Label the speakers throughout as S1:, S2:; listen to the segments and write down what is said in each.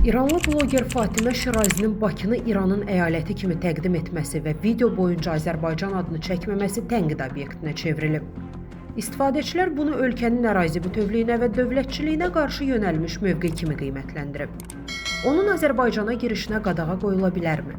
S1: İranlı bloger Fatimə Şirazinin Bakını İranın əyaləti kimi təqdim etməsi və video boyunca Azərbaycan adını çəkməməsi tənqid obyektinə çevrilib. İstifadəçilər bunu ölkənin ərazi bütövlüyünə və dövlətçiliyinə qarşı yönəlmiş mövqe kimi qiymətləndirib. Onun Azərbaycana girişinə qadağa qoyula bilərmi?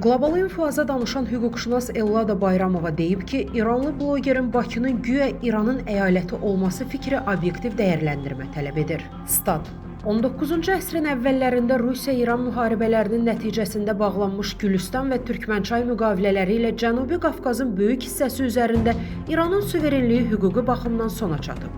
S1: Qlobal İnfoaza danışan hüquqşünas Ellada Bayramova deyib ki, İranlı blogerin Bakının güya İranın əyaləti olması fikri obyektiv dəyərləndirmə tələb edir. Stat: 19-cu əsrin əvvəllərində Rusiya-İran müharibələrinin nəticəsində bağlanmış Gülüstan və Türkmənçay müqavilələri ilə Cənubi Qafqazın böyük hissəsi üzərində İranın suverenliyi hüquqi baxımdan sona çatıb.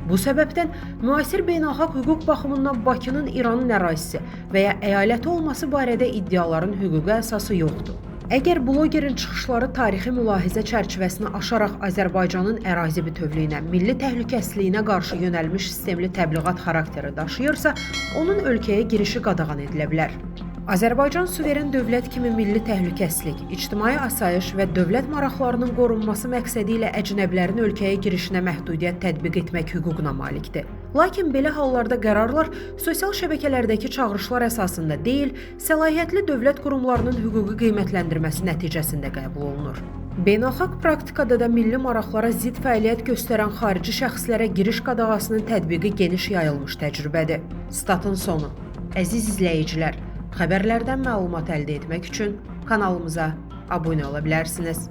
S1: Bu səbəbdən müasir beynəlxalq hüquq baxımından Bakının İranın ərazisi və ya əyaləti olması barədə iddiaların hüquqi əsası yoxdur. Əgər blogerin çıxışları tarixi mülahizə çərçivəsini aşaraq Azərbaycanın ərazi bütövlüyünə, milli təhlükəsizliyinə qarşı yönəlmiş sistemli təbliğat xarakteri daşıyırsa, onun ölkəyə girişi qadağan edilə bilər. Azərbaycan suveren dövlət kimi milli təhlükəsizlik, ictimai asayiş və dövlət maraqlarının qorunması məqsədi ilə əcnəbilərin ölkəyə girişinə məhdudiyyət tətbiq etmək hüququna malikdir. Lakin belə hallarda qərarlar sosial şəbəkələrdəki çağırışlar əsasında deyil, səlahiyyətli dövlət qurumlarının hüquqi qiymətləndirməsi nəticəsində qəbul olunur. Beynəlxalq praktikada da milli maraqlara zidd fəaliyyət göstərən xarici şəxslərə giriş qadağasının tətbiqi geniş yayılmış təcrübədir. Statın sonu. Əziz izləyicilər, xəbərlərdən məlumat əldə etmək üçün kanalımıza abunə ola bilərsiniz.